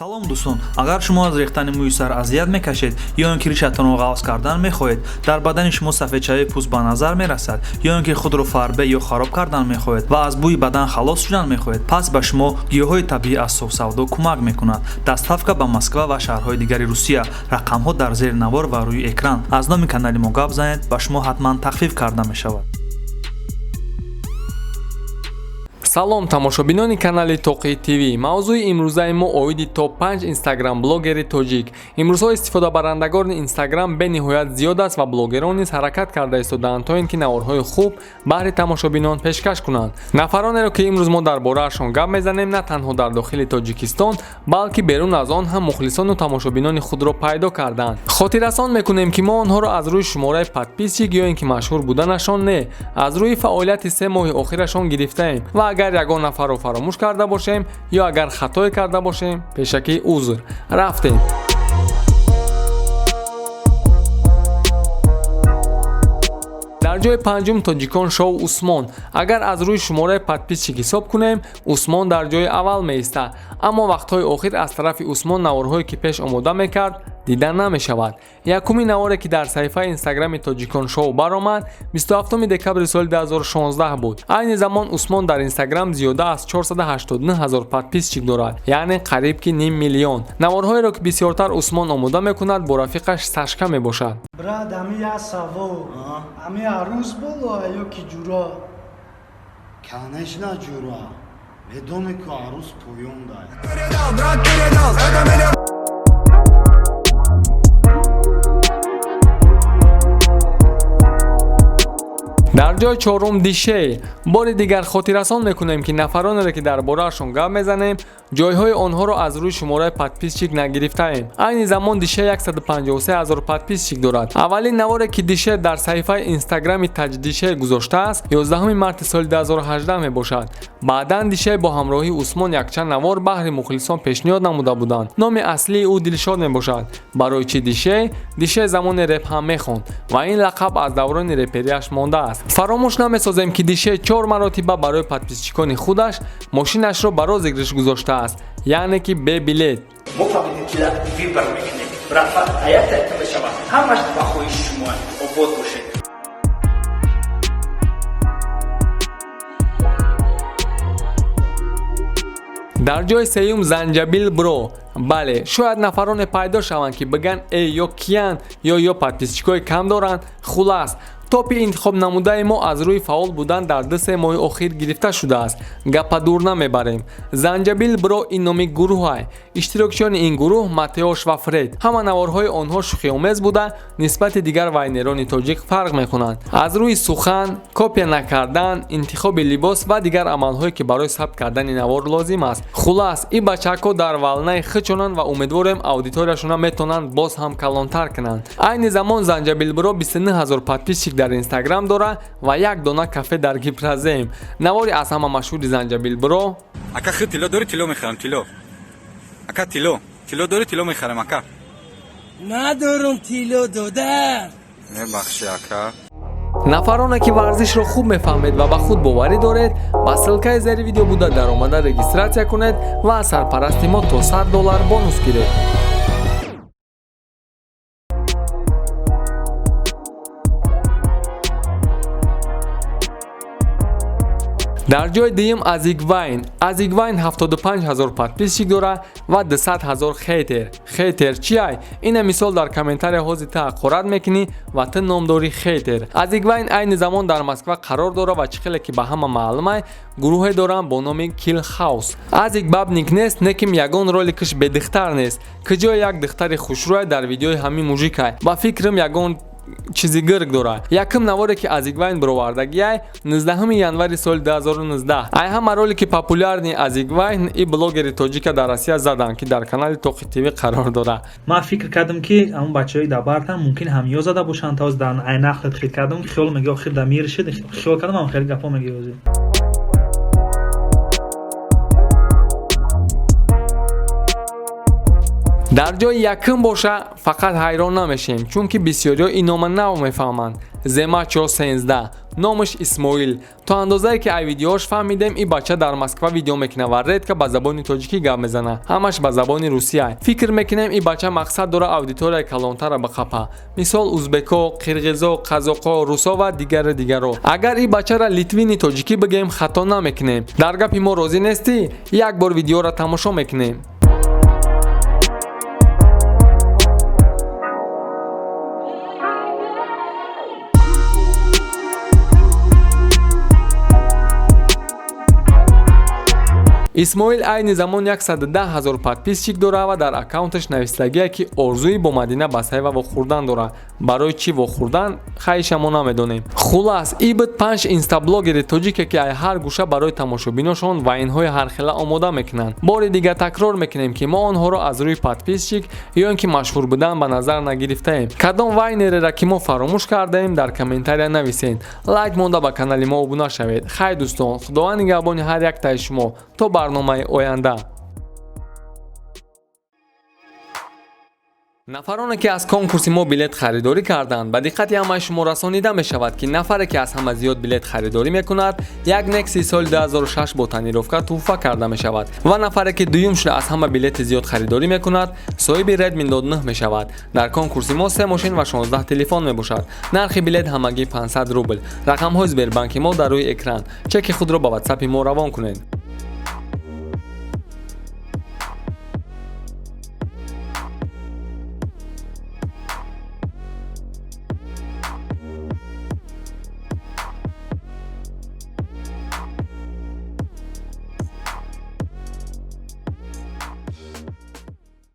Салом, дӯстон! Агар шумо аз рехтани мӯи сар азият мекашед ё ин ки ришатонро ғафз кардан мехоҳед, дар бадани шумо сафедшавии пӯст ба назар мерасад, ё ин ки худро фарбе ё хароб кардан мехоҳед ва аз бӯи бадан халос шудан мехоҳед, пас ба шумо гиёҳҳои табиӣ аз Софсавдо кӯмак мекунад. Доставка ба Москва ва шаҳрҳои дигари Русия. Рақамҳо дар зери навор ва рӯи экран. Аз номи канали мо гап занед, ба шумо ҳатман тахфиф карда мешавад. Салом, тамошобинони канали Тоқи ТВ. Мавзӯи имрӯзаи мо оиди топ 5 инстаграм-блогери тоҷик. Имрӯзҳо истифодабарандагони инстаграм бениҳоят зиёд аст ва блогерон низ ҳаракат карда истодаанд, то ин ки наворҳои хуб баҳри тамошобинон пешкаш кунанд. Нафаронеро, ки имрӯз мо дар бораашон гап мезанем, на танҳо дар дохили Тоҷикистон, балки берун аз он ҳам мухлисону тамошобинони худро пайдо карданд. Хотиррасон мекунем, ки мо онҳоро аз рӯи шумораи подписчик ё ин ки машҳур буданашон не, аз рӯи фаъолияти 3 моҳи охирашон гирифтаем ва агар ягон нафарро фаромӯш карда бошем ё агар хатое карда бошем, пешакӣ узр. Рафтем. Дар ҷои панҷум Тоҷикон шоу Усмон. Агар аз рӯи шумораи подписчик ҳисоб кунем, Усмон дар ҷои аввал меистад, аммо вақтҳои охир аз тарафи Усмон наворҳое, ки пеш омода мекард, дида намешавад. Якуми наворе, ки дар саҳифаи инстаграми Тоҷикон шоу баромад, 27 декабри соли 2016 буд. Айни замон Усмон дар инстаграм зиёда аз 489 ҳазор подписчик дорад, яъне қариб ки ним миллион. Наворҳоеро, ки бисёртар Усмон омода мекунад, бо рафиқаш Сашка мебошад. Брат, ами як савол: ами арӯз боло ё ки ҷуро? Конечно, ҷура. Медоне, ку арӯз поён дай. Передал, брат, передал, это меня. Дар ҷои чорум Дишей. Бори дигар хотиррасон мекунем, ки нафаронеро, ки дар бораашон гап мезанем, ҷойҳои онҳоро аз рӯи шумораи подписчик нагирифтаем. Айни замон Дише 153 ҳазор подписчик дорад. Аввалин наворе, ки Дише дар саҳифаи инстаграми Таҷдише гузоштааст, 11 марти соли 2018 мебошад. Баъдан Дише бо ҳамроҳии Усмон якчанд навор баҳри мухлисон пешниҳод намуда буданд. Номи аслии ӯ Дилшод мебошад. Барои чӣ Дише? Дише замони реп ҳам мехонд ва ин лақаб аз даврони реперияш мондааст. Фаромӯш намесозем, ки Дише чор маротиба барои подписчикони худаш мошинашро ба розыгрыш гузоштааст, яъне ки бе билет. Мо победителя выбор мекунем, братва. Аята мешавад, ҳамаш ба хоҳиши шумо. Обод бошед. Дар ҷои сеюм Занҷабил Бро. Бале, шояд нафароне пайдо шаванд, ки бигӯянд: «Э, ё киянд, ё подписчикҳои кам доранд». Хулас, топи интихобнамудаи мо аз рӯи фаъол будан дар 2-3 моҳи охир гирифта шудааст. Гапа дур намебарем. Занҷабил Бро ин номи гурӯҳай. Иштирокчиёни ин гурӯҳ Матеош ва Фред. Ҳама наворҳои онҳо шӯхиомез буда, нисбати дигар вайнерони тоҷик фарқ мекунанд аз рӯи сухан, копия накардан, интихоби либос ва дигар амалҳое, ки барои сабт кардани навор лозим аст. Хулас, ин бачаҳако дар волнаи хичонанд ва умедворем, аудиторияшона метавонанд боз ҳам калонтар кунанд. Айни замон Занҷабил Бро 29 ҳазор подписчик дар инстаграм дорад ва як дона кафе дар Гипрозем. Навори аз ҳама машҳури Занҷабил Бро Ака, хи тилло дори? Тилло мехарам, тилло. Ака, тилло, тилло дори? Тилло мехарам, ака. Надорум тилло, додар. Мебахши, ака. Нафароне, ки варзишро хуб мефаҳмед ва ба худ боварӣ доред, ба ссылкаи зери видео буда даромада регистрация кунед ва аз сарпарасти мо то 100 доллар бонус гиред. Дар ҷои дуюм Азигвайн. Азигвайн 75 ҳазор подписчик дорад ва 200 ҳазор хейтер. Хейтер чиай? Ина мисол, дар комментария ҳози ту ҳақорат мекунӣ ва ту ном дорӣ хейтер. Азигвайн айни замон дар Москва қарор дорад ва чӣ хеле ки ба ҳама маълумай, гурӯҳе доранд бо номи Кил Хаус. Азик бабник нест, неким ягон роликаш бедухтар нест. Киҷое як духтари хушрӯя дар видеои ҳамин мужикай. Ба фикрам, ягон чизи гирг дорад. Якум наворе, ки Азигвайн бировардагиай, 19 январи соли 2019. Ай ҳама ролики популярный Азигвайн и блогери тоҷика дар Россия заданд, ки дар канали Тоқи ТВ қарор дорад. Ман фикр кардам, ки ҳамон бачаҳои дар бартам мумкин ҳамё зада бошанд. То дар айнақлет хит кардам, хиёл меги охир да миршид, хиёл кардам, ҳам хеле гапҳо меги ҳозир. Дар ҷои якум боша, фақат ҳайрон намешем, чунки бисёриҳо ин нома нав мефаҳманд. Земачо 13. Номаш Исмоил. То андозае ки ай видеош фаҳмидем, и бача дар Москва видео мекунад ва редко ба забони тоҷикӣ гап мезана, ҳамаш ба забони русия. Фикр мекунем, и бача мақсад дора аудиторияи калонтара биқапа, мисол узбеко, қирғизо, қазоқо, русо ва дигари дигаро. Агар и бачара Литвини тоҷикӣ бигем, хато намекунем. Дар гапи мо розӣ нестӣ? Як бор видеоро тамошо мекунем. Исмоил айни замон 110 000 подписчик дорад ва дар аккаунташ навистагие, ки орзуи бо Мадина Басаева вохӯрдан дорад. Барои чӣ вохӯрдан, хайша мо намедонем. Хулас, и буд панҷ инстаблогери тоҷике, ки ай ҳар гӯша барои тамошобиношон вайнҳои ҳархела омода мекунанд. Бори дигар такрор мекунем, ки мо онҳоро аз рӯи подписчик ё ин ки машҳур будан ба назар нагирифтаем. Кадом вайнерера ки мо фаромӯш кардаем, дар комментария нависед. Лайк монда, ба канали мо обуна шавед. Хай, дӯстон, Худованд нигаҳбони ҳар яктаи шумо то барномаи оянда. Нафароне, ки аз конкурси мо билет харидорӣ карданд, ба диққати ҳамаи шумо расонида мешавад, ки нафаре, ки аз ҳама зиёд билет харидорӣ мекунад, як Некси соли 2006 бо тонировка тӯҳфа карда мешавад ва нафаре, ки дуюм шуда аз ҳама билети зиёд харидорӣ мекунад, соҳиби Redmi Note 9 мешавад. Дар конкурси мо се мошин ва 16 телефон мебошад. Нархи билет ҳамагӣ 500 рубл. Рақамҳои Сбербанки мо дар рӯи экран. Чеки худро ба ватсапи мо равон кунед.